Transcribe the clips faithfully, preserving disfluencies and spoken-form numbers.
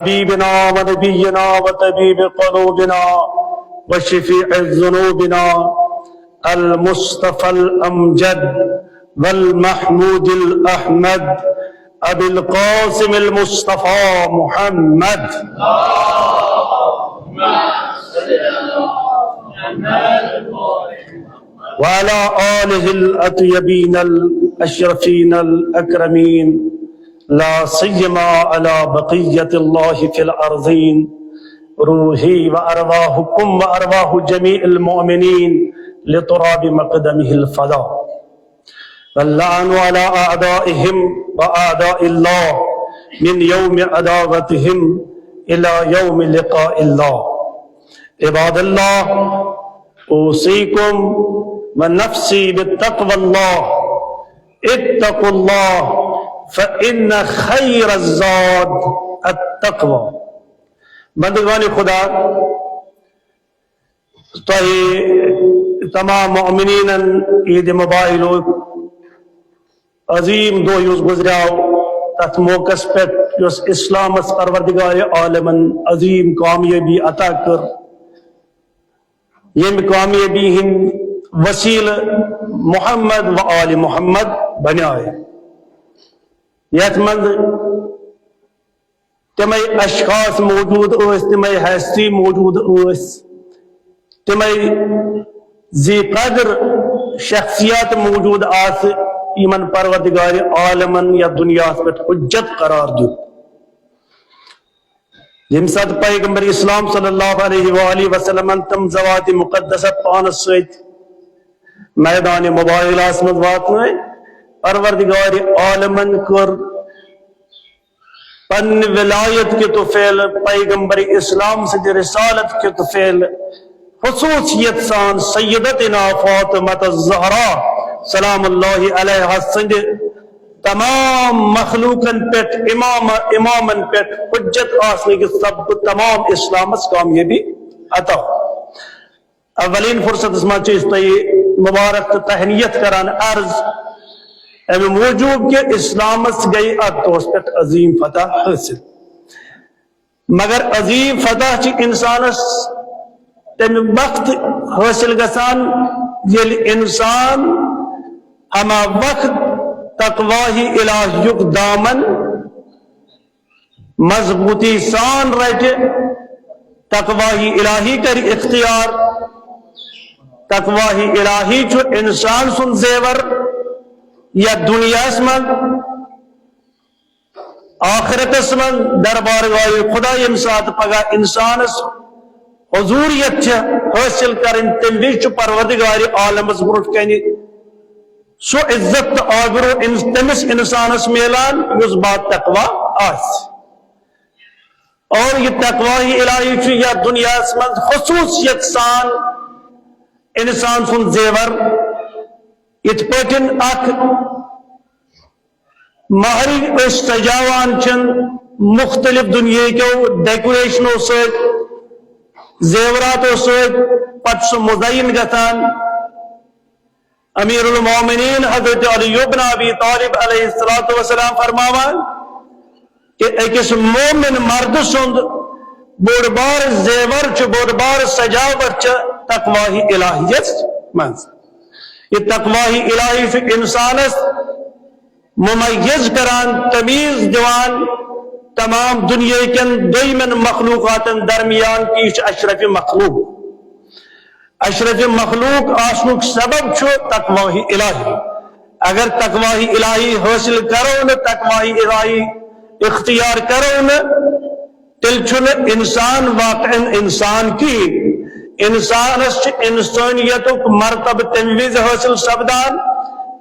حبيبنا ونبينا وطبيب قلوبنا وشفيع ذنوبنا المصطفى الأمجد والمحمود الأحمد أبي القاسم المصطفى محمد وعلى آله الأطيبين الأشرفين الأكرمين، لا سيما على بقية الله في الأرضين، روحي وأرواحكم وأرواح جميع المؤمنين لتراب مقدمه الفداء. واللعن على أعدائهم وأعداء الله من يوم عداوتهم إلى يوم لقاء الله. عباد الله، أوصيكم ونفسي بتقوى الله. اتقوا الله، فإن خير الزاد التقوى. بندگان خدا، تۄہہِ تمام مؤمنینن عید مبارک۔ عظیم دۄہ یُس گُزریو، تتھ موقعس پٮ۪ٹھ یۄس اسلامس پروردگار عالمن عظیم کامیٲبی عطا کٔر، ییٚمہِ کامیٲبی ہٕنٛدۍ وسیلہٕ محمد و آل محمد بنیٛاے، یتھ منٛز تِمے اشخاص موجود ٲسۍ، تِمے ہستی موجود ٲسۍ، تِمے ذی قدر شخصیت موجود آسہٕ، یِمن پروردگار عالمن یتھ دُنیاہس پٮ۪ٹھ حجت قرار دیُت۔ ییٚمہِ ساتہٕ پیغمبر اسلام صلی اللہ علیہ وآلہ وسلمن تِم ذوات مقدسہ پانس سۭتۍ میدان مباہلہس منٛز واتنٲے، پروردگار عالمن کٔر پننہِ ولایت کہِ طفیل، پیغمبر اسلام سٕنٛدِ رسالت کہِ طفیل، خصوصیت سان سیدتنا فاطمہ الزہرا سلام اللہ علیہا سٕنٛدِ تمام مخلوقن پٮ۪ٹھ، امام، امامن پٮ۪ٹھ حجت آسنہٕ کہِ سببہٕ تمام اسلامس کامیٲبی عطا۔ اولین فرصتس منٛز چھِ أسۍ تۄہہِ مبارک تہٕ تہنیت کران عرض، امہِ موٗجوٗب کہِ اسلامس گٔے اتھ دۄہس پٮ۪ٹھ عظیم فتح حٲصِل۔ مگر عظیم فتح چھِ انسانس تمہِ وقت حٲصِل گژھان، ییٚلہِ انسان ہما وقت تقواہ الہیُک دامن مضبوٗطی سان رٹہِ، تقواہ الہی کرِ اختیار۔ تقواہ الہی چھُ انسان سُنٛد زیور، یتھ دُنیاہس منٛز، آخرتس منٛز، دربارگاہ خدا۔ ییٚمہِ ساتہٕ پگاہ انسانس حضوریت چھِ حٲصِل کرٕنۍ، تمہِ وِزِ چھُ پروردگار عالمس برونٛٹھ کنہِ سُہ عزت تہٕ آبرو اِنس-، تٔمِس اِنسانس میلان یُس با تقوی آسہِ۔ اور یہِ تقوی الہی چھُ یتھ دُنیاہس منٛز خصوٗصیت سان اِنسان سُنٛد زیور۔ یِتھ پٲٹھۍ اکھ مہرٕنۍ أسۍ سجاوان چھِن مُختٔلِف دُنیہکیو ڈیکوریشنو سۭتۍ، زیوراتو سۭتۍ، پتہٕ چھُ سُہ مُزین گژھان۔ امیر المومنین حضرت علی ابن ابی طالب علیہ الصلوۃ والسلام فرماوان کہ أکِس مومن مرد سُنٛد بوٚڑ بار زیور چھُ، بوٚڑ بار سجاوٹ چھِ تقوی الہیس منٛز۔ یہِ تقوی الہی چھُ انسانس ممیز کران، تمیز دِوان تمام دُنیا کٮ۪ن دوٚیمٮ۪ن مخلوقاتن درمیان، کہ یہِ چھُ اشرف مخلوق۔ اشرف مخلوق آسنُک سبب چھُ تقوی الہی۔ اگر تقوی الہی حٲصِل کرو نہٕ، تقوی الہی اختیار کرو نہٕ، تیٚلہِ چھُنہٕ انسان واقعاً انسان کِہیٖنۍ۔ انسانس چھُ انسٲنیتُک مرتبہٕ تمہِ وِزِ حٲصِل سپدان،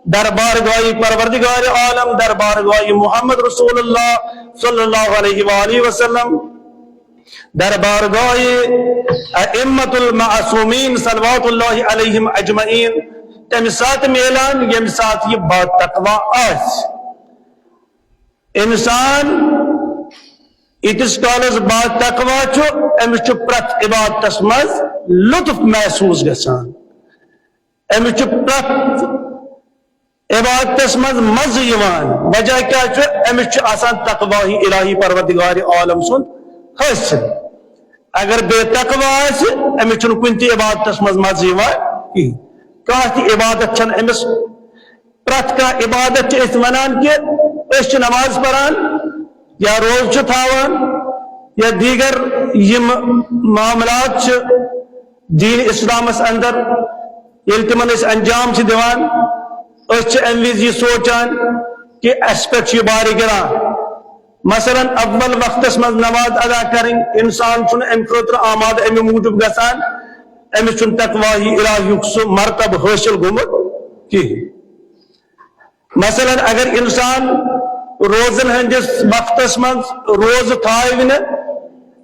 دربارگاہہِ پروردگار عالم، دربارگاہہِ محمد رسول اللہ صلی اللہ علیہ وآلہ وسلم، دربارگاہہِ ائمۃ المعصومین صلوات اللہ علیہم اجمعین، تمہِ ساتہٕ میلان، ییٚمہِ ساتہٕ یہِ با تقوی آسہِ۔ انسان ییٖتِس کالس با تقوی چھُ، أمِس چھُ پرٛٮ۪تھ عبادتس منٛز لطف محسوٗس گژھان، أمِس چھُ پرٛٮ۪تھ عبادتس منٛز مزٕ یِوان۔ وجہ کیٛاہ چھُ؟ أمِس چھُ آسان تقوی الہی پروردگار عالم سُنٛد حٲصِل۔ اگر بے تقوی آسہِ، أمِس چھُنہٕ کُنہِ تہِ عبادتس منٛز مزٕ یِوان کِہیٖنۍ۔ کانٛہہ تہِ عبادت چھَنہٕ أمِس، پرٛٮ۪تھ کانٛہہ عبادت چھِ أسۍ وَنان کہِ أسۍ چھِ نماز پَران یا روزٕ چھِ تھاوان یا دیٖگر یِم معاملات چھِ دین اسلامس اندر، ییٚلہِ تِمن أسۍ انجام چھِ دِوان، أسۍ چھِ امہِ وِزِ یہِ سونٛچان کہِ اسہِ پٮ۪ٹھ چھُ یہِ بارِ گران۔ مثلاً، اول وقتس منٛز نماز ادا کرٕنۍ، انسان چھُنہٕ امہِ خٲطرٕ آمادٕ امہِ موٗجوٗب گژھان، أمِس چھُنہٕ تقوی الٰہی یُک سُہ مرتبہٕ حٲصِل گوٚمُت کِہیٖنۍ۔ مثلاً، اگر انسان روزن ہٕنٛدِس وقتس منٛز روزٕ تھاوِ نہٕ،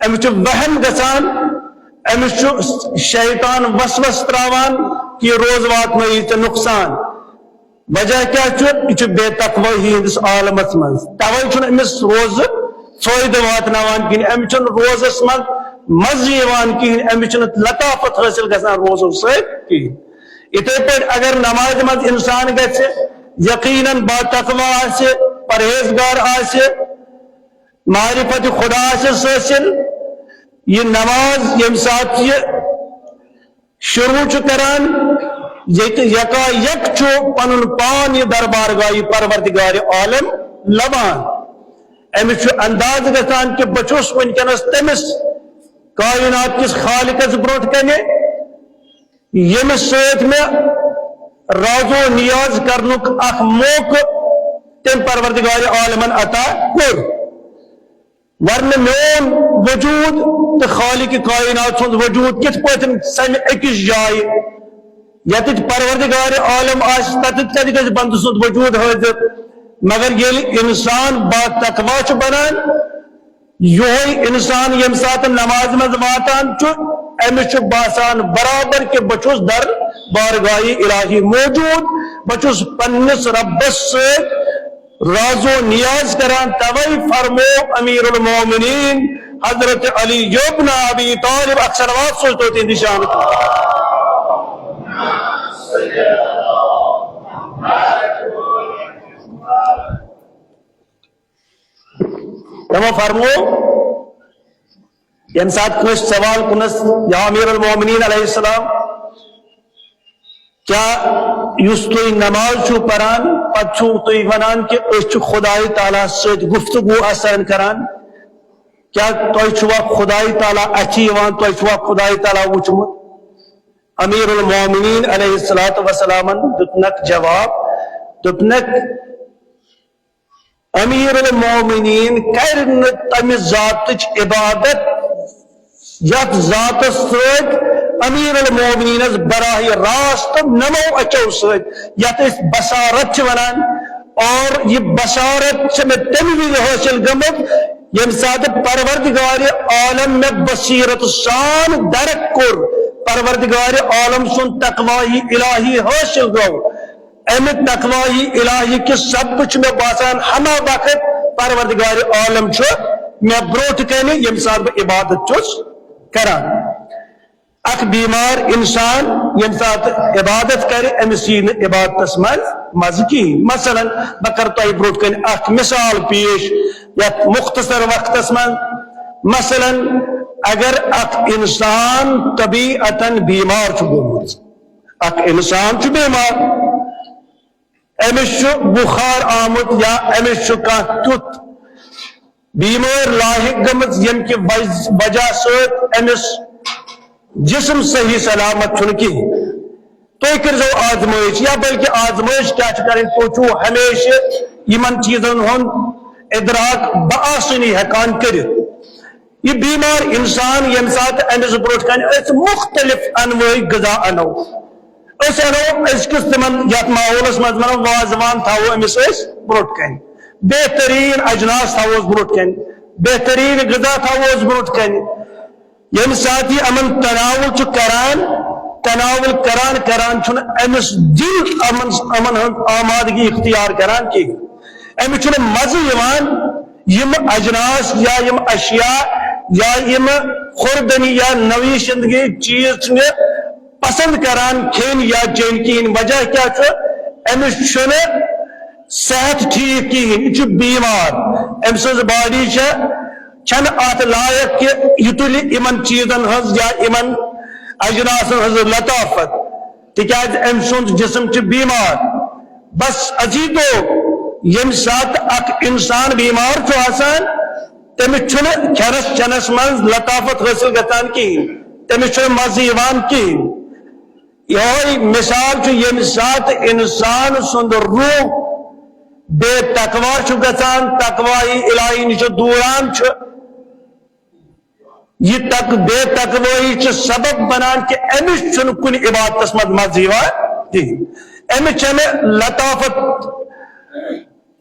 أمِس چھُ وہم گژھان، أمِس چھُ شیطان وسوسہٕ تراوان کہِ یہِ روزٕ واتنٲیی ژےٚ نۄقصان۔ وجہ کیٛاہ چھُ؟ یہِ چھُ بے تقوی ہٕنٛدِس عالمس منٛز۔ توے چھُنہٕ أمِس روزٕ فٲیدٕ واتناوان کِہیٖنۍ، أمِس چھُنہٕ روزس منٛز مزٕ یِوان کِہیٖنۍ، أمِس چھُنہٕ لطافت حٲصِل گژھان روزو سۭتۍ کِہیٖنۍ۔ یِتھے پٲٹھۍ اگر نمازِ منٛز انسان گژھِ یقیناً با تقوی آسہِ، پرہیزگار آسہِ، معرفت خدا آسٮ۪س حٲصِل، یہِ نماز ییٚمہِ ساتہٕ یہِ شروع چھُ کران، ییٚتہِ یکا یک چھُ پنُن پان یہِ دربارگاہ پروردگار عالم لبان۔ أمِس چھُ انداز گژھان کہِ بہٕ چھُس وٕنکیٚنس تٔمِس کائنات کِس خالقس برونٛٹھ کنہِ، ییٚمِس سۭتۍ مےٚ راز و نیاز کرنُک اکھ موقعہٕ تٔمۍ پروردگار عالمن عطا کوٚر۔ ورنہٕ میون وجود تہٕ خالق کائنات سُنٛد وجود کِتھ پٲٹھۍ سمہِ أکِس جایہِ؟ ییٚتٮ۪تھ پروردگار عالم آسہِ، تتٮ۪تھ کتہِ گژھِ بندٕ سُنٛد وجود حٲضِر؟ مگر ییٚلہِ انسان با تقوی چھُ بنان، یِہوٚے انسان ییٚمہِ ساتہٕ نمازِ منٛز واتان چھُ، أمِس چھُ باسان برابر کہِ بہٕ چھُس در بارگاہ الٰہی موجود، بہٕ چھُس پننِس ربس سۭتۍ راز و نیاز کران۔ توے فرمو امیر المومنین حضرت علی ابن ابی طالب، اکھ صلوات سوزتو تہنٛدِ شانہٕ۔ تِمو فرمو، ییٚمہِ ساتہٕ کٲنٛسہِ سوال کوٚرنس، یا امیر المومنین علیہ السلام، کیا یُس تُہۍ نماز چھِو پران، پتہٕ چھِو تُہۍ ونان کہِ أسۍ چھِ خداے تعالیٰ سۭتۍ گفتگو آسان کران، کیا تۄہہِ چھُوا خداے تعالیٰ اَتھِ یِوان، تۄہہِ چھُوا خداے تعالیٰ وُچھمُت؟ امیر المومنین علیہ الصلوۃ والسلامن دیُتنکھ جواب، دوٚپنکھ، امیر المومنین کرِ نہٕ تمہِ ذاتٕچ عبادت یتھ ذاتس سۭتۍ امیر المومنینس براہ راست نمو اچو سۭتۍ، یتھ أسۍ بصارت چھِ ونان، اور یہِ بصارت چھِ مےٚ تمہِ وِزِ حٲصِل گٔمٕژ ییٚمہِ ساتہٕ پروردگار عالم مےٚ بصیرت سان درک کوٚر، پروردگار عالم سُنٛد تقوی الٰہی حٲصِل گوٚو۔ امہِ تقوی الٰہی کہِ سببہٕ چھُ مےٚ باسان ہما وقت پروردگار عالم چھُ مےٚ برونٛٹھ کنہِ، ییٚمہِ ساتہٕ بہٕ عبادت چھُس کران۔ اکھ بیمار انسان ییٚمہِ ساتہٕ عبادت کرِ، أمِس یی نہٕ عبادتس منٛز مزٕ کِہیٖنۍ۔ مثلاً، بہٕ کرٕ تۄہہِ برونٛٹھ کنہِ اکھ مثال پیش یتھ مختصر وقتس منٛز۔ مثلاً، اگر اکھ انسان طبیعتاً بیمار چھُ گوٚمُت، اکھ انسان چھُ بیمار، أمِس چھُ بُخار آمُت یا أمِس چھُ کانٛہہ تیُتھ بیمٲرۍ لاحق گٔمٕژ، ییٚمہِ کہِ وج-، وجہ سۭتۍ أمِس جسم صحیح سلامت چھُنہٕ کِہیٖنۍ۔ تُہۍ کٔرۍزیو آزمٲیش، یا بلکہِ آزمٲیش کیٛاہ چھِ کَرٕنۍ؟ تُہۍ چھُو ہمیشہِ یِمن چیٖزن ہُنٛد ادراک بآسٲنی ہٮ۪کان کٔرِتھ۔ یہِ بیمار انسان ییٚمہِ ساتہٕ أمِس برونٛٹھ کنہِ أسۍ مختلف انواعی غذا انو، أسۍ انو أزکِس تِمن یتھ ماحولس منٛز ونو وازوان تھاوو أمِس أسۍ برونٛٹھ کنہِ، بہترین اجناس تھاووس برونٛٹھ کنہِ، بہترین غذا تھاووس برونٛٹھ کنہِ۔ ییٚمہِ ساتہٕ یہِ یِمن تناول چھُ کران، تناول کران کران چھُنہٕ أمِس دِل یِمن، یِمن ہٕنٛز آمادگی اختیار کران کِہیٖنۍ۔ أمِس چھُنہٕ مزٕ یِوان یِم اجناس یا یِم اشیاء یا یِم خوردنی یا نویشندگی چیٖز چھِ مےٚ پسند کران کھیٚنۍ یا چیٚنۍ کِہیٖنۍ۔ وجہ کیٛاہ چھُ؟ أمِس چھُنہٕ صحت ٹھیٖک کِہیٖنۍ، یہِ چھُ بیمار۔ أمۍ سٕنٛز باڈی چھےٚ چھنہٕ اتھ لایق کہِ یہِ تُلہِ یِمن چیٖزن ہٕنٛز یا یِمن اجناسن ہٕنٛز لطافت، تِکیازِ أمۍ سُنٛد جسم چھُ بیمار۔ بس اسی تو، ییٚمہِ ساتہٕ اکھ انسان بیمار چھُ آسان، تٔمِس چھُنہٕ کھٮ۪نس چٮ۪نس منٛز لطافت حٲصِل گژھان کِہیٖنۍ، تٔمِس چھُنہٕ مزٕ یِوان کِہیٖنۍ۔ یہوے مثال چھُ، ییٚمہِ ساتہٕ انسان سُنٛد روح بے تقوا چھُ گژھان، تقوی الہی نِش دوٗران چھُ۔ یہِ تق بے تقوٲیی چھِ سبب بنان کہِ أمِس چھُنہٕ کُنہِ عبادتس منٛز مزٕ یِوان کِہیٖنۍ۔ أمِس چھَنہٕ لطافت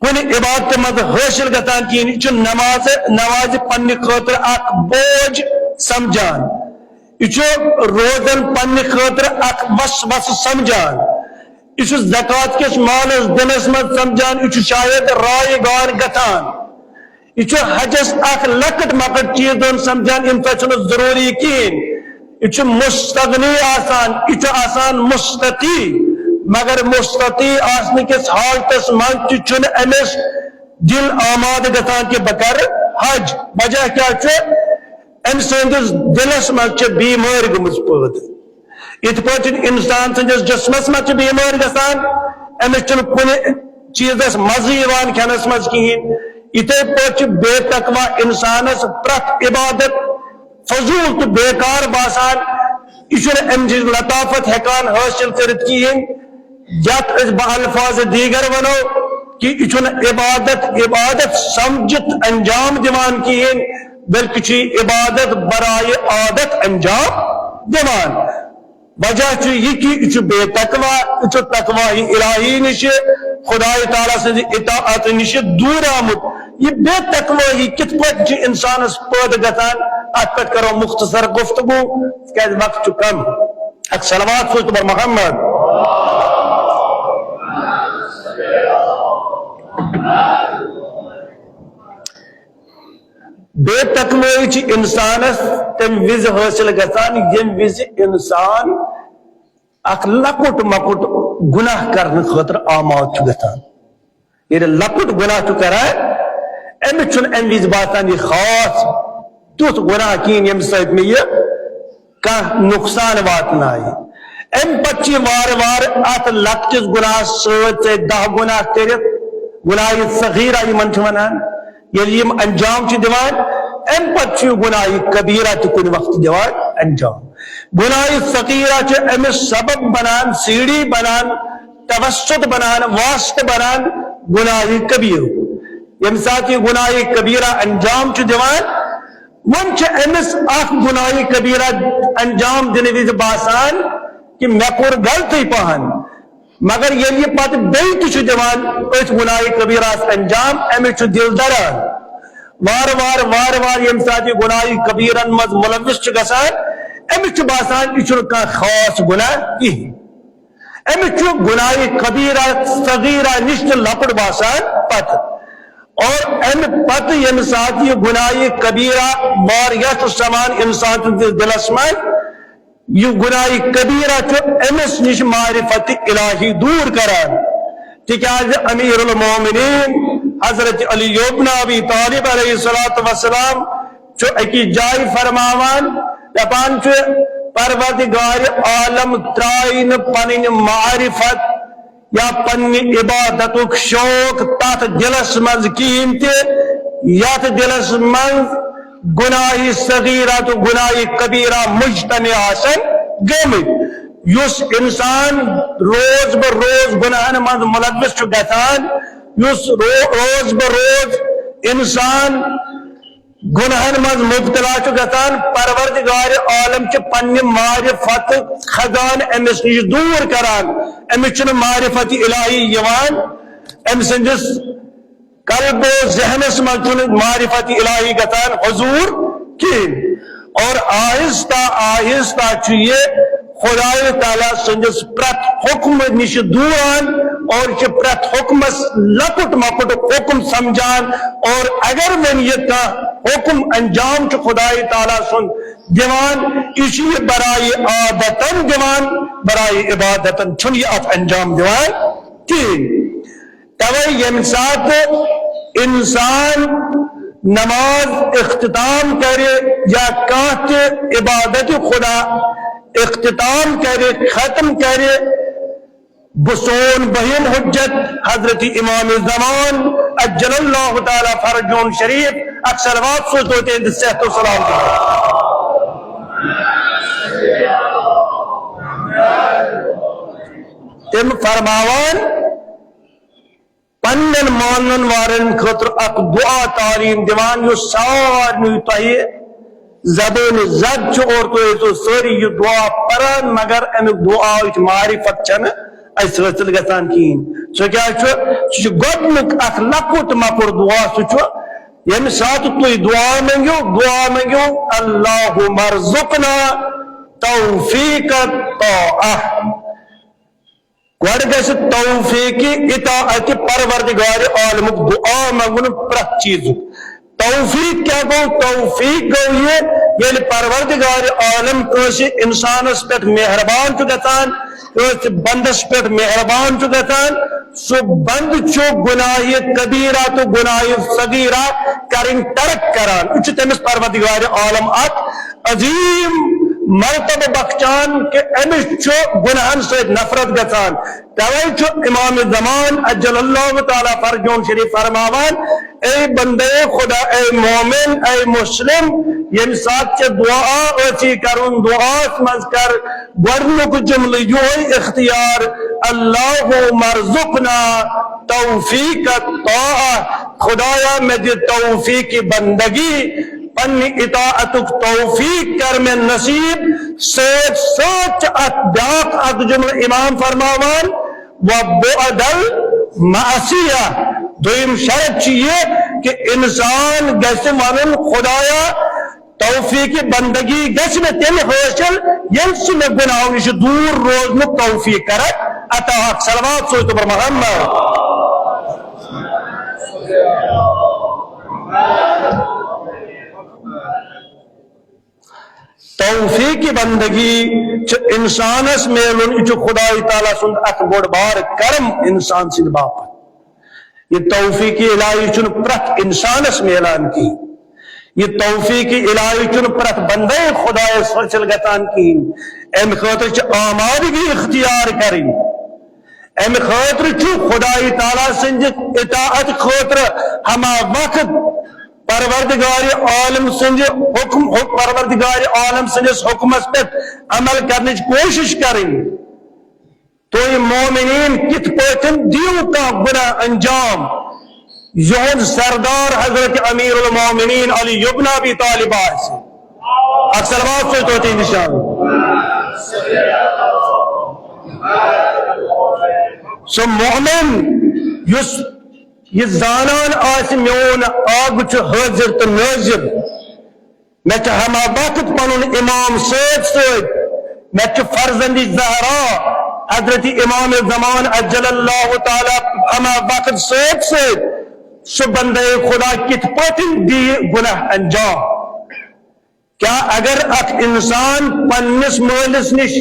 کُنہِ عبادتہِ منٛز حٲصِل گژھان کِہیٖنۍ۔ یہِ چھُ نماز نمازِ پننہِ خٲطرٕ اکھ بوج سمجھان۔ یہِ چھُ روزن پننہِ خٲطرٕ اکھ وسوسہٕ سمجھان۔ یہِ چھُ زکوٰۃ کِس مالس دِنس منٛز سمجھان۔ یہِ چھُ شاید رایہِ گان گژھان۔ یہِ چھُ حجس اکھ لۄکٕٹ مۄکٕٹ چیٖز دِوان سمجھان، یِم تۄہہِ چھُنہٕ ضروٗری کِہیٖنۍ۔ یہِ چھُ مستغنی آسان، یہِ چھُ آسان مستطیع، مگر مستطیع آسنہٕ کِس حالتس منٛز تہِ چھُنہٕ أمِس دِل آمادٕ گژھان کہِ بہٕ کرٕ حج۔ وجہ کیٛاہ چھُ؟ أمۍ سٕنٛدِس دِلس منٛز چھِ بیمٲرۍ گٔمٕژ پٲدٕ۔ یِتھ پٲٹھۍ چھُنہٕ انسان سٕنٛدِس جسمس منٛز چھِ بیمٲرۍ گژھان، أمِس چھُنہٕ کُنہِ چیٖزس مزٕ یِوان کھٮ۪نس منٛز کِہیٖنۍ۔ یِتھے پٲٹھۍ چھُ بے تقوا انسانس پرٛٮ۪تھ عبادت فضوٗل تہٕ بیکار باسان۔ یہِ چھُنہٕ امہِ نِش لطافت ہٮ۪کان حٲصِل کٔرِتھ کِہیٖنۍ، یتھ أسۍ بہ الفاظ دیگر ونو کہِ یہِ چھُنہٕ عبادت عبادت سمجھِتھ انجام دِوان کِہیٖنۍ، بلکہِ چھُ یہِ عبادت برایہِ عادت انجام دِوان۔ وجہ چھُ یہِ کہِ یہِ چھُ بے تقوا، یہِ چھُ تقوی الہی نِش، خدای تعالیٰ سٕنٛزِ اطاعت نِش دوٗر آمُت۔ یہِ بے تقوٲیی کِتھ پٲٹھۍ چھِ انسانس پٲدٕ گژھان، اتھ پٮ۪ٹھ کرو مختصر گفتگو، تِکیازِ وقت چھُ کم۔ اکھ صلوات سوز تو بر محمد۔ بے تقوٲیی چھِ انسانس تمہِ وِزِ حٲصِل گژھان، ییٚمہِ وِزِ انسان اکھ لۄکُٹ مۄکُٹ گناہ کرنہٕ خٲطرٕ آماد چھُ گژھان۔ ییٚلہِ لۄکُٹ گناہ چھُ کران، أمِس چھُنہٕ امہِ وِزِ باسان یہِ خاص تیُتھ گناہ کِہیٖنۍ، ییٚمہِ سۭتۍ مےٚ یہِ کانٛہہ نۄقصان واتنایہِ۔ امہِ پتہٕ چھُ یہِ وارٕ وارٕ اتھ لۄکٹِس گناہس سۭتۍ سۭتۍ دَہ گناہ کٔرِتھ، گناہ صغیرہ یِمن چھِ ونان، ییٚلہِ یِم انجام چھِ دِوان، امہِ پتہٕ چھُ یہِ گناہ کبیرہ تہِ کُنہِ وقتہٕ دِوان انجام۔ گناہ صغیرہ چھُ أمِس سبب بنان، سیڑھی بنان، توسط بنان، واسطہٕ بنان گناہ کبیرہ۔ ییٚمہِ ساتہٕ یہِ گناہ کبیرہ انجام چھُ دِوان، وۄنۍ چھُ أمِس اکھ گناہ کبیرہ انجام دِنہٕ وِزِ باسان کہِ مےٚ کوٚر غلطٕے پہن، مگر ییٚلہِ یہِ پتہٕ بیٚیہِ تہِ چھُ دِوان أتھۍ گناہ کبیرہس انجام، أمِس چھُ دِل دران۔ وارٕ وارٕ وارٕ وارٕ ییٚمہِ ساتہٕ یہِ گناہ کبیرن منٛز ملوث چھُ گژھان، أمِس چھُ باسان یہِ چھُنہٕ کانٛہہ خاص گناہ کِہیٖنۍ۔ أمِس چھُ گناہ کبیرہ صغیرہ نِش تہِ لۄکُٹ باسان پتہٕ۔ اور امہِ پتہٕ ییٚمہِ ساتہٕ یہِ گناہ کبیرہ واریاہ چھُ سمان انسان سٕنٛدِس دِلس منٛز، یہِ گناہ کبیرہ چھُ أمِس نِش معرفت الہی دوٗر کران۔ تِکیازِ امیر المومنین حضرت علی ابن ابی طالب علیہ الصلوۃ والسلام چھُ أکِس جایہِ فرماوان، دپان چھُ، پروردگار عالم ترٛایہِ نہٕ پنٕنۍ معرفت یا پننہِ عبادتُک شوق تتھ دِلس منٛز کِہیٖنۍ تہِ، یتھ دِلس منٛز گناہ صغیرہ تہٕ گناہ کبیرہ مجتمع آسن گٔمٕتۍ۔ یُس انسان روز بہ روز گناہن منٛز ملوث چھُ گژھان، یُس رو-، روز بہ روز انسان گناہن منٛز مبتلا چھُ گژھان، پروردگار عالم چھُ پننہِ معرفت خزانہٕ أمِس نِش دوٗر کران۔ أمِس چھُنہٕ معرفت الہی یِوان، أمۍ سٕنٛدِس قلب و ذہنس منٛز چھُنہٕ معرفت الہی گژھان حضور کِہیٖنۍ۔ اور آہستہ آہستہ چھُ یہِ خدای تعالیٰ سٕنٛدِس پرٛٮ۪تھ حُکمہٕ نِش دوٗران اور چھِ پرٛٮ۪تھ حُکمس لۄکُٹ مۄکُٹ حُکم سمجھان۔ اور اگر وۄنۍ یہِ کانٛہہ حُکم انجام چھُ خدای تعالیٰ سُنٛد دِوان، یہِ چھُ یہِ برایہِ عادتن دِوان، برایہِ عبادتن چھُنہٕ یہِ اتھ انجام دِوان کِہیٖنۍ۔ توے ییٚمہِ ساتہٕ انسان نماز اختتام کرِ یا کانٛہہ تہِ عبادت خدا اختتام کرِ، ختم کرِ، بہٕ سون بہم حجت حضرت امام زمان عجل اللہ تعالیٰ فرجہ شریف، اکھ صلوات سوزتو تہنٛدِ صحت و سلامتی۔ تم فرماوان، پننٮ۪ن مانن والٮ۪ن خٲطرٕ اکھ دعا تعلیٖم دِوان، یُس سارنٕے تۄہہِ زبٲنۍ زد چھُ اور تُہۍ ٲسِو سٲری یہِ دعا پران، مگر امیُک دعاہٕچ معرفت چھنہٕ اسہِ حٲصِل گژھان کِہیٖنۍ۔ سُہ کیٛاہ چھُ؟ سُہ چھُ گۄڈٕنیُک اکھ لۄکُٹ مۄکُٹ دعا، سُہ چھُ ییٚمہِ ساتہٕ تُہۍ دعا مٔنگِو، دعا مٔنگِو، اللہم ارزقنا توفیق الطاعہ۔ گۄڈٕ گژھِ توفیق اطاعت پروردگار عالمُک دعا منٛگُن پرٛٮ۪تھ چیٖزُک۔ توفیق کیٛاہ گوٚو؟ توفیق گوٚو یہِ، ییٚلہِ پروردگار عالم کٲنٛسہِ اِنسانس پٮ۪ٹھ مہربان چھُ گژھان، کٲنٛسہِ بندس پٮ۪ٹھ مہربان چھُ گژھان، سُہ بندٕ چھُ گناہ کبیرہ تہٕ گناہ صغیرہ کرٕنۍ ترک کران۔ یہِ چھُ تٔمِس پروردگار عالم اکھ عظیم مرتبہ بخشان کہ أمِس چھُ گناہن سۭتۍ نفرت گژھان۔ توے چھُ امام زمان عجل اللہ تعالیٰ فرجہ شریف فرماوان، اے بندے خدا، اے مومن، اے مسلم، ییٚمہِ ساتہٕ ژےٚ دعا ٲسی کرُن، دعاہس منٛز کر گۄڈٕنیُک جملہٕ یِہوٚے اختیار، اللہم ارزقنا توفیق الطاعہ، خدایا مےٚ دِ توفیق بندگی، پننہِ اطاعتُک توفیق کر مےٚ نصیب۔ سۭتۍ سۭتۍ چھِ اتھ بیاکھ اکھ جملہٕ امام فرماوان، وبعد المعصیہ۔ دوٚیِم شرط چھُ یہِ کہ انسان گژھِ ونُن، خدایا، توفیق بندگی گژھِ مےٚ تیٚلہِ حٲصِل، ییٚلہِ ژٕ مےٚ گناہو نِش دوٗر روزنُک توفیق کرکھ عطا۔ اکھ صلوات سوزتو بر محمد۔ توفیق بندگی چھُ انسانس میلُن، یہِ چھُ خدای تعالیٰ سُنٛد اکھ بوٚڑ بار کرم انسان سٕنٛدِ باپتھ۔ یہِ توفیق الہی چھُنہٕ پرٛٮ۪تھ انسانس میلان کِہیٖنۍ۔ یہِ توفیق الہی چھُنہٕ پرٛٮ۪تھ بندے خدایس حٲصِل گژھان کِہیٖنۍ۔ امہِ خٲطرٕ چھِ آمادگی اختیار کرٕنۍ۔ امہِ خٲطرٕ چھُ خدای تعالیٰ سٕنٛدِ اطاعت خٲطرٕ ہما وقت پروردگار عالم سٕنٛدِ حکم، پروردگار عالم سٕنٛدِس حکمس پٮ۪ٹھ عمل کرنٕچ کوٗشِش کرٕنۍ۔ تُہۍ مومنیٖن کِتھ پٲٹھۍ دِیِو کانٛہہ گناہ انجام؟ یِہُنٛد سردار حضرت امیر المومنین علی ابن ابی طالب آسہِ۔ اکھ صلوات سوزتو تُہۍ نِشان۔ سُہ مومن یُس یہِ زانان آسہِ، میون آب چھُ حٲضِر تہٕ نٲضِر۔ مےٚ چھُ ہما وقت پنُن امام سۭتۍ سۭتۍ، مےٚ چھُ فرزند زہرا حضرت امام زمان عجل اللہ تعالیٰ ہما وقت سۭتۍ سۭتۍ۔ سُہ بندے خدا کِتھ پٲٹھۍ دِیہِ گناہ انجام؟ کیا اگر اکھ انسان پننِس مٲلِس نِش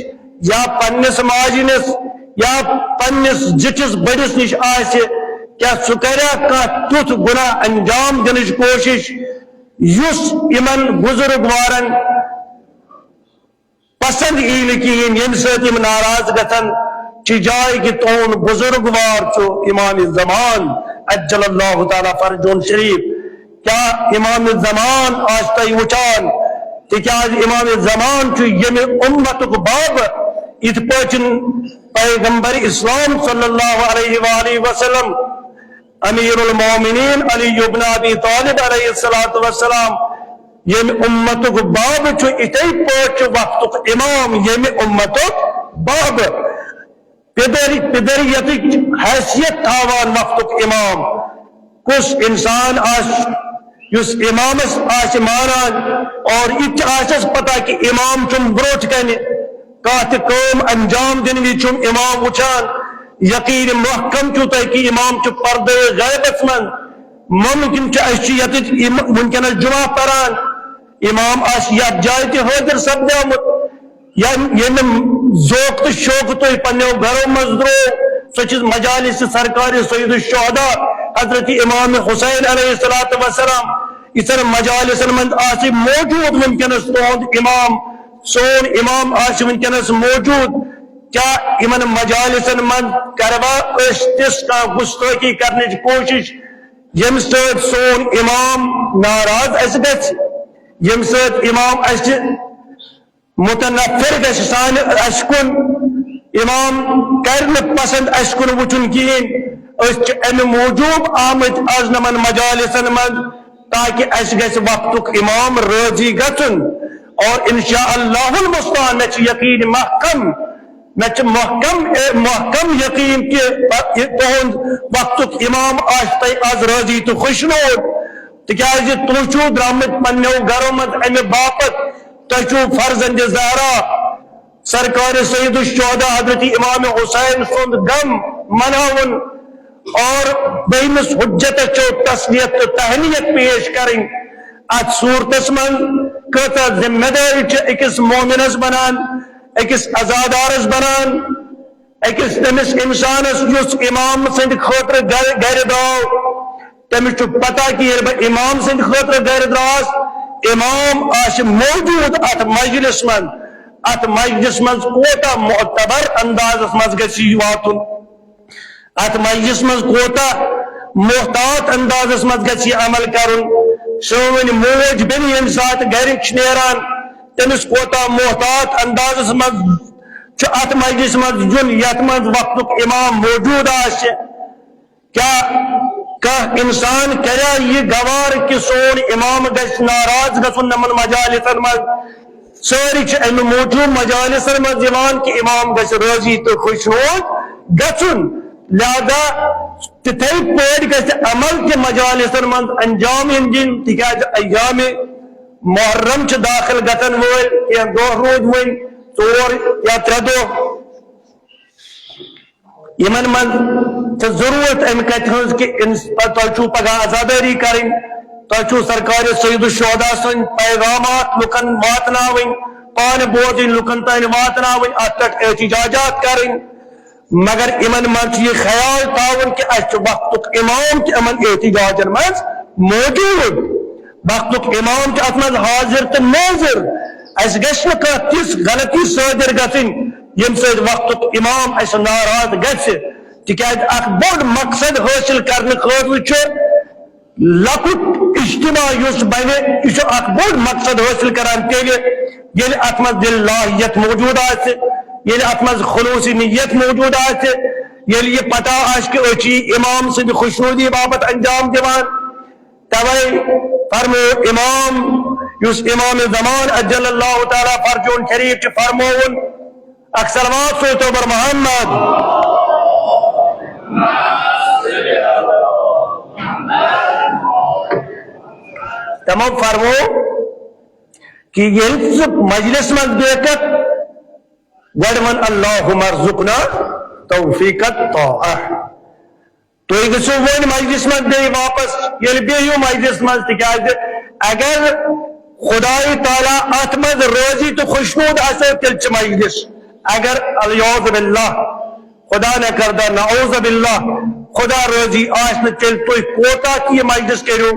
یا پننِس ماجہِ نِش یا پننِس زِٹھِس بٔڑِس نِش آسہِ، کیا سُہ کریا کانٛہہ تیُتھ گناہ انجام دِنٕچ کوٗشِش یُس یِمن بزرگوارن پسند یی نہٕ کِہیٖنۍ، ییٚمہِ سۭتۍ یِم ناراض گژھن؟ چہِ جایہِ کہِ تُہُنٛد بزرگوار چھُ امام زمان عجل اللہ تعالیٰ فرجہ شریف۔ کیا امام زمان آسہِ تۄہہِ وٕچھان؟ تِکیازِ امام زمان چھُ ییٚمہِ اُمتُک باب۔ یِتھ پٲٹھۍ پیغمبر اسلام صلی اللہ علیہ وآلہ وسلم، امیر المومنین علی ابن ابی طالب علیہ الصلوۃ والسلام، ییٚمہِ اُمتُک باب چھُ، یِتھے پٲٹھۍ چھُ وقتُک امام ییٚمہِ اُمتُک باب۔ پدر، پدریتٕچ حیثیت تھاوان وقتُک امام۔ کُس انسان آسہِ، یُس امامس آسہِ مانان اور یہِ تہِ آسٮ۪س پتہ کہِ امام چھُم برونٛٹھ کنہِ، کانٛہہ تہِ کٲم انجام دِنہٕ وِزِ چھُم امام وٕچھان، یقین محکم چھُ تۄہہِ کہِ امام چھُ پردے غیبس منٛز۔ ممکن چھُ أسۍ چھِ ییٚتٮ۪تھ اِم-، وٕنکیٚنس جمعہ پران، امام آسہِ یتھ جایہِ تہِ حٲضِر سپدیومُت۔ یا ییٚمہِ ذوق تہٕ شوق تُہۍ پننیو گرو منٛز درو، سۄ چھِ مجالس سرکار سید الشہداء حضرت امام حسین علیہ الصلوۃ والسلام۔ یِژھن مجالسن منٛز آسہِ موجود وٕنکیٚنس تُہُنٛد امام، سون امام آسہِ وٕنکیٚنس موجود، کیا یِمن مجالسن منٛز کروا أسۍ تِژھ کانٛہہ گستٲخی کرنٕچ کوٗشش، ییٚمہِ سۭتۍ سون امام ناراض اسہِ گژھِ، ییٚمہِ سۭتۍ امام اسہِ متنفر گژھِ سانہِ اسہِ کُن، امام کرِ نہٕ پسند اسہِ کُن وٕچھُن کِہیٖنۍ۔ أسۍ چھِ امہِ موٗجوٗب آمٕتۍ از نمن مجالسن منٛز، تاکہ اسہِ گژھِ وقتُک امام رٲضی گژھُن۔ اور انشاء اللہ المستعان، مےٚ چھُ یقین محکم، مےٚ چھُ محکم، اے، محکم یقین کہ یہِ تُہُنٛد وقتُک امام آسہِ تۄہہِ از رٲضی تہٕ خۄشنود، تِکیازِ تُہۍ چھِو درٛامٕتۍ پننیو گرو منٛز امہِ باپتھ، تۄہہِ چھُو فرزند زہرا سرکار سید الشہداء حضرت امام حسین سُنٛد غم مناوُن اور بیمس حجتس چھو تسلیت تہٕ تہنیت پیش کرٕنۍ۔ اتھ صورتس منٛز کۭژاہ ذمہ دٲری چھِ أکِس مومنس بنان، أکِس عزادارس بنان، أکِس تٔمِس انسانس یُس امام سٕنٛدِ خٲطرٕ گرِ، گرِ درٛاو۔ تٔمِس چھُ پتہ کہِ ییٚلہِ بہٕ امام سٕنٛدِ خٲطرٕ گرِ درٛاس، امام آسہِ موجود اتھ مجلس منٛز، اتھ مجلس منٛز کوتاہ معتبر اندازس منٛز گژھِ یہِ واتُن، اتھ مجلس منٛز کوتاہ محتاط اندازس منٛز گژھِ یہِ عمل کرُن۔ سٲنۍ موج بیٚنہِ ییٚمہِ ساتہٕ گرِ چھِ نیران، تٔمِس کوتاہ محتاط اندازس منٛز چھُ اتھ مجلس منٛز یُن، یتھ منٛز وقتُک امام موجود آسہِ۔ کیا کانٛہہ انسان کریا یہِ گوار کہ سون امام گژھِ ناراض گژھُن یِمن مجالسن منٛز؟ سٲری چھِ امہِ موٗجوٗب مجالسن منٛز یِوان کہ امام گژھِ رٲضی تہٕ خۄشنود گژھُن۔ لہذا تِتھے پٲٹھۍ گژھِ عمل تہِ مجالسن منٛز انجام یُن دِنہٕ، تِکیازِ ایام محرم چھِ داخل گژھن وٲلۍ کینٛہہ دۄہ روٗدۍ وۄنۍ، ژور یا ترٛےٚ دۄہ۔ یِمن منٛز چھِ ضروٗرت اَمہِ کَتھِ ہٕنٛز کہِ اِنس-، تۄہہِ چھُو پگاہ عزادٲری کَرٕنۍ، تۄہہِ چھُو سرکار سید الشہداء سٕنٛدۍ پیغامات لُکن واتناوٕنۍ، پانہٕ بوزٕنۍ، لُکن تام واتناوٕنۍ، اَتھ پٮ۪ٹھ احتجاجات کَرٕنۍ۔ مگر یِمن منٛز چھُ یہِ خیال تھاوُن کہِ اَسہِ چھُ وقتُک اِمام تہِ یِمن احتجاجن منٛز موجود۔ وقتُک امام چھُ اتھ منٛز حاضر تہٕ نٲظر۔ اسہِ گژھِ نہٕ کانٛہہ تِژھ غلطی صٲدِر گژھٕنۍ، ییٚمہِ سۭتۍ وقتُک امام اسہِ ناراض گژھِ۔ تِکیازِ اکھ بوٚڑ مقصد حٲصِل کرنہٕ خٲطرٕ چھُ لۄکُٹ اجتماع یُس بنہِ، یہِ چھُ اکھ بوٚڑ مقصد حٲصِل کران تیٚلہِ، ییٚلہِ اتھ منٛز للہیت موجود آسہِ، ییٚلہِ اتھ منٛز خلوص نیت موجود آسہِ، ییٚلہِ یہِ پتہ آسہِ کہِ أسۍ چھِ امام سٕنٛدِ خۄشنودی باپتھ انجام دِوان۔ توے فرمو امام، یُس امام زمان عجل اللہ تعالیٰ فرجون شریف چھُ، فرمووُن، اکھ صلوات سوزتو بر محمد۔ تمو فرمو کہ ییٚلہِ ژٕ مجلس منٛز بیکھ، گۄڈٕ وَن اللہم ارزقنا توفیق الطاعہ۔ تُہۍ گٔژھِو وۄنۍ مجلس منٛز بیٚیہِ واپس، ییٚلہِ بیٚہِو مجلس منٛز، تِکیازِ اگر خداے تعالیٰ اتھ منٛز رٲضی تہٕ خۄشنود آسہِ، تیٚلہِ چھِ مجلس۔ اگر العیاذ باللہ، خدا نہ کردہ، نعوذ باللہ، خدا رٲضی آسہِ نہٕ، تیٚلہِ تُہۍ کوتاہ تہِ یہِ مجلس کٔرِو،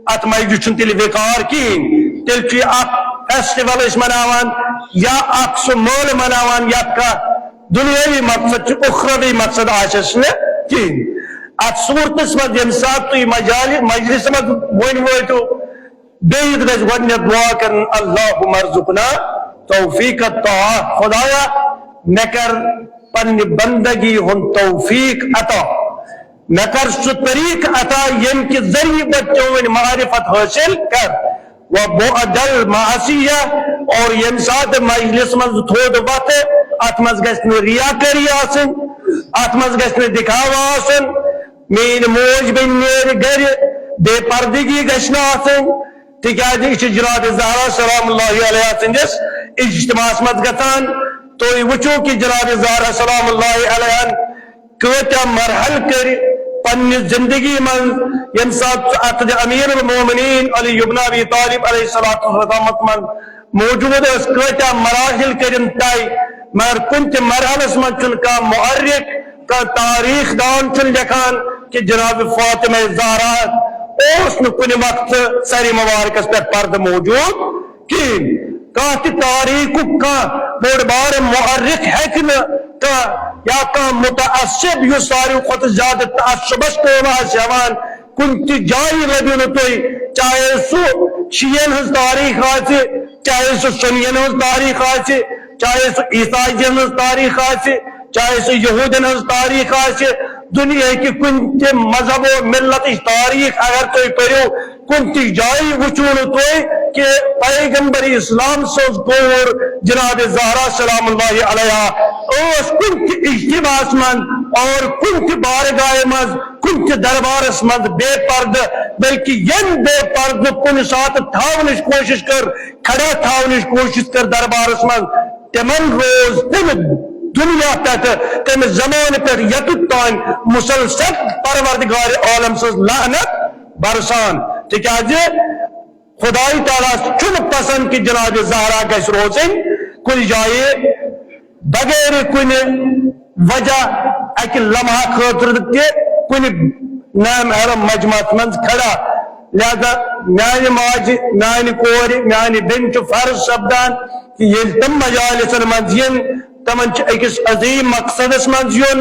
اتھ مجلس چھُنہٕ تیٚلہِ وقار کِہیٖنۍ۔ تیٚلہِ چھُ یہِ اکھ فیسٹیول أسۍ مناوان یا اکھ سُہ مٲلہٕ مناوان، یتھ کانٛہہ دُنیٲوی مقصد چھُ، اُخروی مقصد آسٮ۪س نہٕ کِہیٖنۍ۔ اتھ صوٗرتس منٛز ییٚمہِ ساتہٕ تُہۍ مجالہِ-، مجلسہِ منٛز وۄنۍ وٲتِو، بیٚیہِ گژھِ گۄڈٕنٮ۪تھ دُعا کرٕنۍ، اللہم ارزقنا توفیق الطاعہ، خدایا، مےٚ کر پننہِ بندگی ہُنٛد توفیق عطا۔ مےٚ کر سُہ طریٖقہٕ عطا، ییٚمہِ کہِ ذٔریعہٕ بہٕ چٲنۍ معرفت حٲصِل کر۔ وبعد المعصیہ، اور ییٚمہِ ساتہٕ مجلس منٛز تھوٚد وۄتھٕ، اتھ منٛز گژھِ نہٕ ریاکٲری آسٕنۍ، اتھ منٛز گژھِ نہٕ دِکھاوٕ آسُن۔ میٛٲنۍ موج بیٚنہِ نیرِ گرِ، بے پردگی گژھِ نہٕ آسٕنۍ، تِکیازِ یہِ چھِ جناب زہرا سلام اللہ علیہا سٕنٛدِس اجتماعس منٛز گژھان۔ تُہۍ وٕچھِو کہِ جناب زہرا سلام اللہ علیہن کۭتیاہ مرحل کٔرۍ پننہِ زندگی منٛز، ییٚمہِ ساتہٕ سُہ اتھ امیر المومنین علی ابن ابی طالب علیہ الصلوۃ والسلامس منٛز موجود ٲس، کۭتیاہ مراحل کٔرِن طے، مگر کُنہِ تہِ مرحلس منٛز چھُنہٕ کانٛہہ مؤرخ، کانٛہہ تاریخ دان چھُنہٕ لیکھان کہِ جناب فاطمہ زہرا اوس نہٕ کُنہِ وقتہٕ سرِ مبارکس پٮ۪ٹھ پردٕ موجود کِہیٖنۍ۔ کانٛہہ تہِ تاریخُک کانٛہہ بوٚڑ بارٕ مؤرخ ہیٚکہِ نہٕ کانٛہہ یا کانٛہہ متعصب، یُس ساروی کھۄتہٕ زیادٕ تعصبس کٲم آسہِ ہٮ۪وان، کُنہِ تہِ جایہِ لٔبِو نہٕ تُہۍ، چاہے سُہ شیعن ہٕنٛز تاریخ آسہِ، چاہے سُہ سُنین ہٕنٛز تاریخ آسہِ، چاہے سُہ عیسائیَن ہٕنٛز تاریخ آسہِ، چاہے سُہ یہودین ہٕنٛز تاریخ آسہِ، دُنیاہکہِ کُنہِ تہِ مذہب و ملتٕچ تاریخ اگر تُہۍ پٔرِو، کُنہِ تہِ جایہِ وٕچھِو نہٕ تُہۍ کہِ پیغمبر اسلام سٕنٛز کوٗر جناب زہرا سلام اللہ علیہا ٲس کُنہِ تہِ اجتماعس منٛز اور کُنہِ تہِ بارگاہہِ منٛز، کُنہِ تہِ دربارس منٛز بے پردٕ، بلکہِ ییٚمۍ بے پردٕ کُنہِ ساتہٕ تھاونٕچ کوٗشِش کٔر، کھڑا تھاونٕچ کوٗشِش کٔر دربارس منٛز، تِمن روز تمہِ دُنیا پٮ۪ٹھٕ، تمہِ زمانہٕ پٮ۪ٹھٕ یوٚتتھ تام مسلسل پروردگار عالم سٕنٛز لعنت برسان، تِکیازِ خدای تعالیٰ چھُنہٕ پسند کہِ جناب زہرا گژھِ روزٕنۍ کُنہِ جایہِ بغیر کُنہِ وجہ، اکہِ لمحہ خٲطرٕ تہِ کُنہِ نام حرم مجمعس منٛز کھڑا۔ لہذا میانہِ ماجہِ، میانہِ کورِ، میانہِ بیٚنہِ چھُ فرض سپدان کہِ ییٚلہِ تِم مجالسن منٛز یِن، تِمن چھُ أکِس عظیٖم مقصدس منٛز یُن،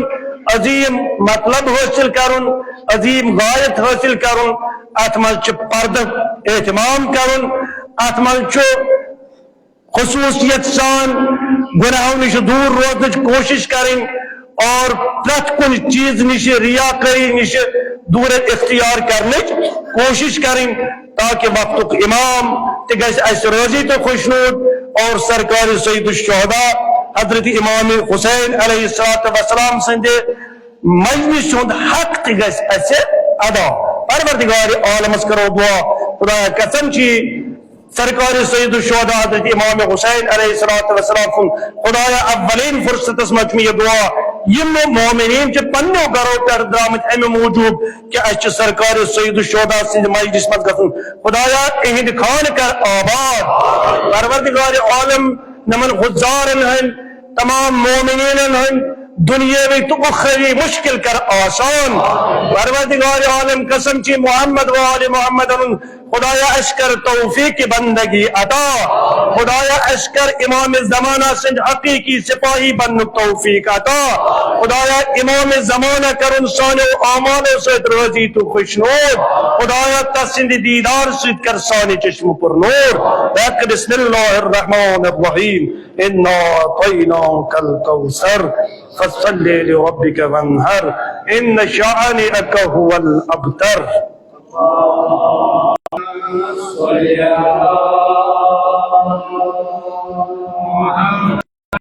عظیٖم مطلب حٲصِل کرُن، عظیٖم غایت حٲصِل کرُن۔ اتھ منٛز چھُ پردٕ اہتمام کرُن، اتھ منٛز چھُ خصوصیت سان گناہو نِش دوٗر روزنٕچ کوٗشِش کرٕنۍ اور پرٛٮ۪تھ کُنہِ چیٖز نِش، ریاکٲری نِش دوٗر اختیار کرنٕچ کوٗشِش کرٕنۍ، تاکہ وقتُک امام تہِ گژھِ اسہِ رٲضی تہٕ خۄشنود اور سرکار سید الشہداء حضرت امام حسین علیہ الصلوۃ والسلام سٕنٛدِ مجلس ہُنٛد حق تہِ گژھِ اسہِ ادا۔ پروردگار عالمس کرو دعا، خدایا قسم چھی سرکار سید الشہداء حضرت امام حسین علیہ الصلوۃ والسلام سُنٛد، خدایا اولین فرصتس منٛز چھُ مےٚ یہِ دعا، یِم مومنین چھِ پننیو گرو پٮ۪ٹھ درامٕتۍ امہِ موٗجوٗب کہِ اسہِ چھُ سرکار سید الشہداء سٕنٛدِ مجلس منٛز گژھُن۔ خدایا اِہِنٛدِ خانہٕ کر آباد۔ پروردگار عالم نمن حضارن ہٕنٛدۍ تمام مومنینن ہٕنٛدۍ دنیاوی تہٕ اخروی مشکل کر آسان۔ پروردگار عالم قسم چھی محمد و آل محمد ہُنٛد خدایا اسہِ کر توفیق بندگی عطا۔ خدایا اسہِ کر امام زمانہ سٕنٛدۍ حقیقی سپاہی بننُک توفیق عطا۔ خدایا امام زمانہ کرُن سانیو اعمالو سۭتۍ رٲضی تہٕ خۄشنود۔ خدایا تسٕنٛدِ دیدار سۭتۍ کر سانہِ چشمہٕ پُر نور۔ بحق بسم اللہ الرحمن الرحیم۔ انا اعطیناک الکوثر۔ فصل لربک وانحر۔ ان شانئک هو الابتر۔